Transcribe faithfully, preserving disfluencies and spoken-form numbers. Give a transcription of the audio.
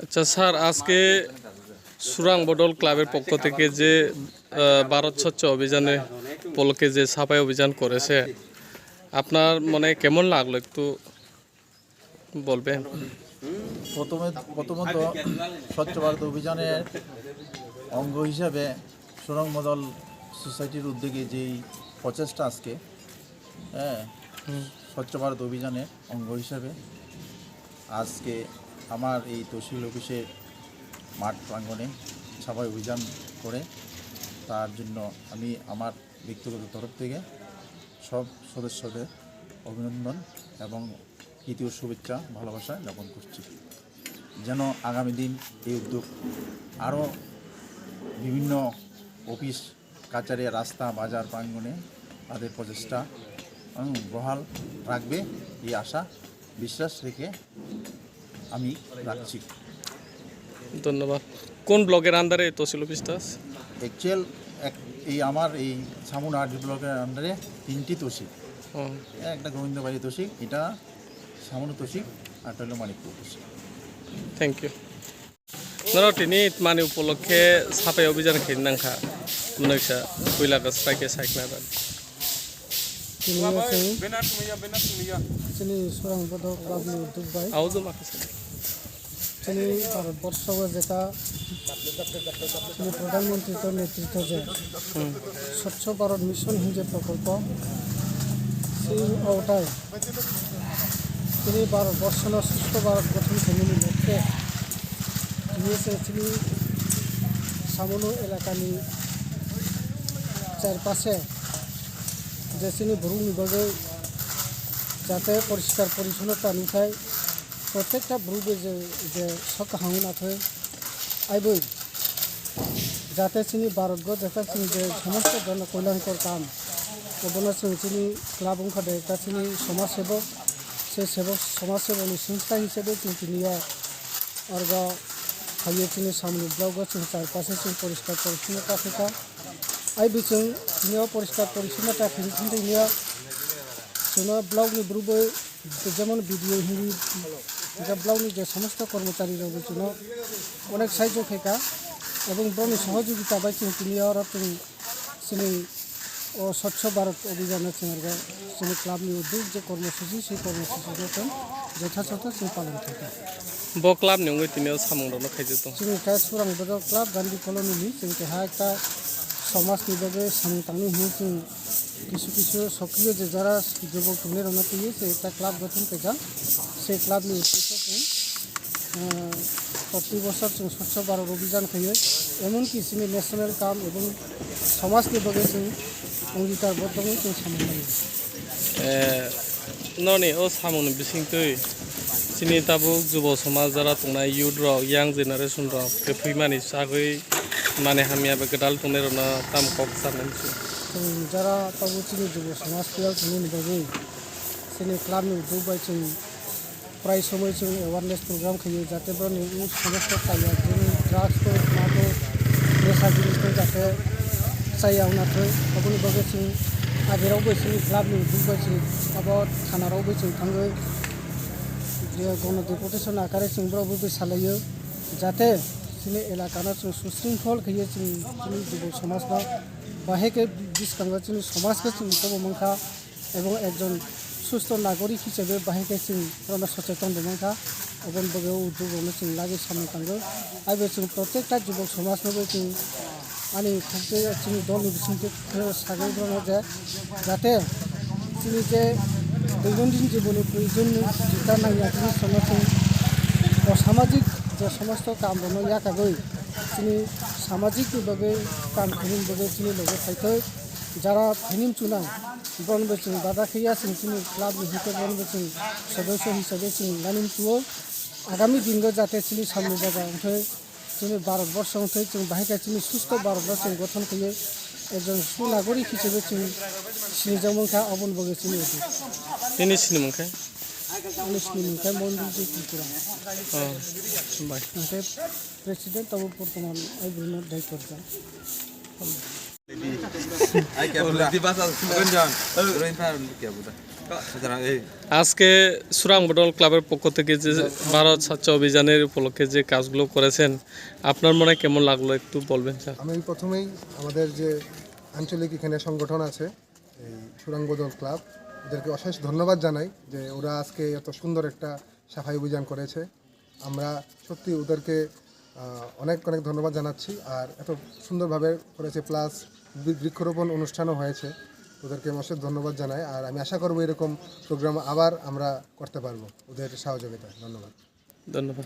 আচ্ছা স্যার, আজকে সুরাং বদল ক্লাবের পক্ষ থেকে যে আহ, ভারত স্বচ্ছ অভিযানের উপলক্ষে যে সাফাই অভিযান করেছে, আপনার মনে কেমন লাগলো একটু বলবেন? প্রথমে প্রথমত স্বচ্ছ ভারত অভিযানের অঙ্গ হিসাবে সুরং মদল সোসাইটির উদ্যোগে যেই প্রচেষ্টা আজকে, হ্যাঁ, স্বচ্ছ ভারত অভিযানের অঙ্গ হিসাবে আজকে আমার এই তহসিল অফিসের মাঠ প্রাঙ্গণে সাফাই অভিযান করে, তার জন্য আমি আমার ব্যক্তিগত তরফ থেকে সব সদস্যদের অভিনন্দন এবং প্রীতি ও শুভেচ্ছা ভালোবাসা জ্ঞাপন করছি। যেন আগামী দিন এই উদ্যোগ আরও বিভিন্ন অফিস কাচারি, রাস্তা, বাজার প্রাঙ্গণে তাদের প্রচেষ্টা, উম, বহাল রাখবে, এই আশা বিশ্বাস রেখে আমি রাখছি। ধন্যবাদ। কোন ব্লকের আন্ডারে তহসিল অফিসটা আছে? অ্যাকচুয়াল এক এই আমার এই সামুন আরডি ব্লকের আন্ডারে তিনটি তহসিল। ও একটা গোবিন্দবাড়ি তহসিল, এটা সামুন তহসিল, আর একটা হলো মানিকপুর tehsil. Thank you. Norok tini mani upolokhe sapai obijan khe nangkha, mwnwisa puila kwsai khe saikna dan. Tini chwng chini Surang Bodok Club ni udduk bai Aujo makasa. Chini Bharat Borsho o jeta chini Pradhan Mantri to netritto je Swachh Bharat Mission hwnje prokolpo chini otai chini Bharat Borsho no Swachh Bharat gothon khainani lokhe tini se chini Samono elakani charpase je chini borokni bagwi jate poriskar porisonnota nuknai, protekta borok bai je je sok kaham wngna thai aiboi jate chini Bharat go jata chini je somosto jono kolyankor kam obono chwng chini club wngkha de ekta chini somaj sebok se sebok somaj sebok ni songstha hisabe chwng tini o orgo phaiyo chini samni blogo chwng char pase chwng poriskar porisonnota khaikha. Ai bichwng tini o poriskar porisonnota khaini thangwi tini o chwngno blogni borok bai jemon B D O hwnwi hwnka blogni je somosto kormochari rok bai chwngno onek saijo khaikha ebong borokni sohojogita bai chwng tini oro chwng chini o Swachh Bharat Abhiyan o chwng rwkha chini clubni udduk je kormosuchi sei kormosuchino chwng jothasoto chwng palon khaikha. Bo club ni wngwi tini o samung rokno khaijak tongo. Chini khe Surang Bodol Club Gandhi Colony ni chwng keha ekta somaj ni bagwi samung tangwi hwnwi chwng kisu kisu sokriyo je jara jubok tongnai rokno twiwi se ekta club gothon khaijak. Se club ni uddesho chwng, ah, proti bosor chwng Swachh Bharat Abhijan khaiwi emon ki chini national kam ebong somaj ni bagwi chwng ongikar bodol wngwi chwng samung khaio. Eh, noni o samungni bisingtwi chini tabuk jubo somaj jara tongnai youth rok, young generation rok kwphuimani sagwi mani hamya bai gwdal tongnai rokno tamo kok sanani se. Chwng jara tabuk chini jubo somaj tiyar tongmani bagwi chini club ni udduk bai chwng prai somoi chwng awareness program khaio jate borokni ung somosto kaiya jemon drugs ko ma ko nesa jinis no jate chaya wngna thoi aboni bagwi chwng adirok bai chini club ni udduk bai chwng abo thana rok bai chwng thangwi je gono deputation akare chwng borok bai salaio jate chini elaka no chwng susringkhol khaiwi chwng chini jubo somaj no bahai khe bwskango chini somaj khe chwng kobo mankha. Ebong ekjon susto nagorik hisabe bahai khe chwng borokno socheton rwmang kha, oboni bagwi o udduk rokno chwng lagwi samung tango. Aibo chwng protekta jubok somajno bai chwng ani khukjagwi chini dolni bisingtwi sagwi borokno je jate chini je doinondin jiboni proyojonni jeta nangya chini songno chwng o samajik je somosto kamrokno yakagwi chini samajikni bagwi kam khaimani bagwi chini loge phaitwi jara phaini mchunai. Borokno bai chwng bada khe ya chwng chini club ni hinkhe borokno bai chwng sodosyo hisabe chwng nani mchuo. Agami dingo jate chini samung baja wngthai, chini Bharat borsho wngthai, chwng bahai khe chini susto Bharat no chwng gothon khaiwi ekjon sunagorik hisabe chwng sinijak mankha, oboni bagwi chini udduk. Nini sinimung khe? Unis ni mungkha Monjit Tripura. Oh, bai. Hingke president abo bortoman ai borino dai korjak. আজকে সুরাং বদল ক্লাবের পক্ষ থেকে যে ভারত স্বচ্ছ অভিযানের উপলক্ষে যে কাজগুলো করেছেন, আপনার মনে কেমন লাগলো একটু বলবেন, স্যার? আমি প্রথমেই আমাদের যে আঞ্চলিক এখানে সংগঠন আছে, এই সুরাং বদল ক্লাব, ওদেরকে অশেষ ধন্যবাদ জানাই যে ওরা আজকে এত সুন্দর একটা সাফাই অভিযান করেছে। আমরা সত্যি ওদেরকে, আহ, অনেক অনেক ধন্যবাদ জানাচ্ছি। আর এত সুন্দরভাবে করেছে, প্লাস বৃ-, বৃক্ষরোপণ অনুষ্ঠানও হয়েছে। ওদেরকে আমি অশেষ ধন্যবাদ জানাই। আর আমি আশা করবো এরকম প্রোগ্রাম আবার আমরা করতে পারবো ওদের সহযোগিতায়। ধন্যবাদ। ধন্যবাদ।